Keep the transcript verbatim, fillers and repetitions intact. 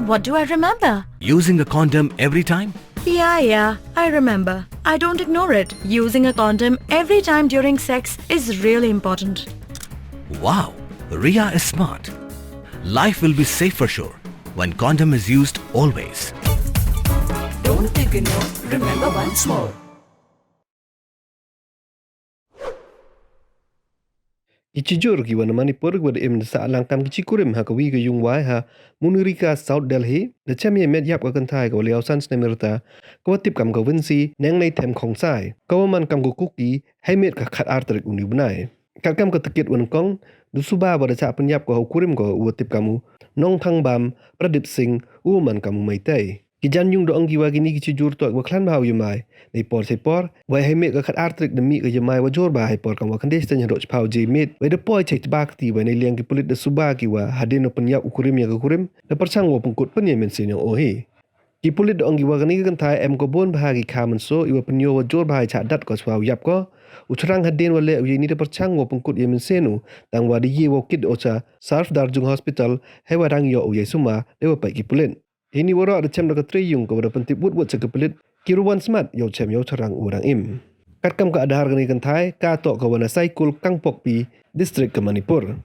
What do I remember? Using a condom every time? Yeah, yeah, I remember. I don't ignore it. Using a condom every time during sex is really important. Wow, Ria is smart. Life will be safe for sure when condom is used always. Don't ignore, remember once more. Ki chijur ki wan Manipur ki wad im da sah lang kam ki chi kurim ha ka wi ka yung wai ha Munirika, South Delhi, da chem ye met yap ka kynthai ka wa liaw san snem i rta, ka wa tip kam ka Winsi, neng nei them khong sai, ka wa man kam ka Kuki, hei met ka khat ar tarik uni u bnai. Kat kam ka takit wan kong, du suba wa da chah pynyap ka ha u kurim ka u wa tip kam u Nongthangbam Pradip Singh, u wa man kam u Meitei. Ki jan yung da ong ki wa kini ki chijur toh wa khlan bha u yamai. Nei por sei por, wei hei met ka khat ar tarik da mih ka yamai wa jor bha hei por kam wa khyndai sien hadooh chiphaw je met. Wei da poi chei tba kti, wei nei liang ki pulit da suba ki wa hadien wa pynyap u kurim ya ka kurim, da pyrchang wa pynkut pyn ya mynsiem yong o hi. Ki pulit da ong ki wa kani ka kynthai em ko bon bha ki kha mynso, i wa pynyoh wa jor bha i chah dat ko chwa u yap ko. U chrang hadien wa leh u ya ini da pyrchang wa pynkut ya mynsiem u, tang wa da ye wa kit o cha Sarf Darjung Hospital, hei wa dang yoh u ya i sumar, da wa peit ki pulit. Ini waroh da chem da ka trei yung ka wa da pyntip wut wut cha ki pulit, ki ruh wan smat yow chem yow chrang u rang im. Kat kam ka Aadhaar kani ka kynthai, ka toh ka wa na Saikul, Kangpokpi, district ka Manipur.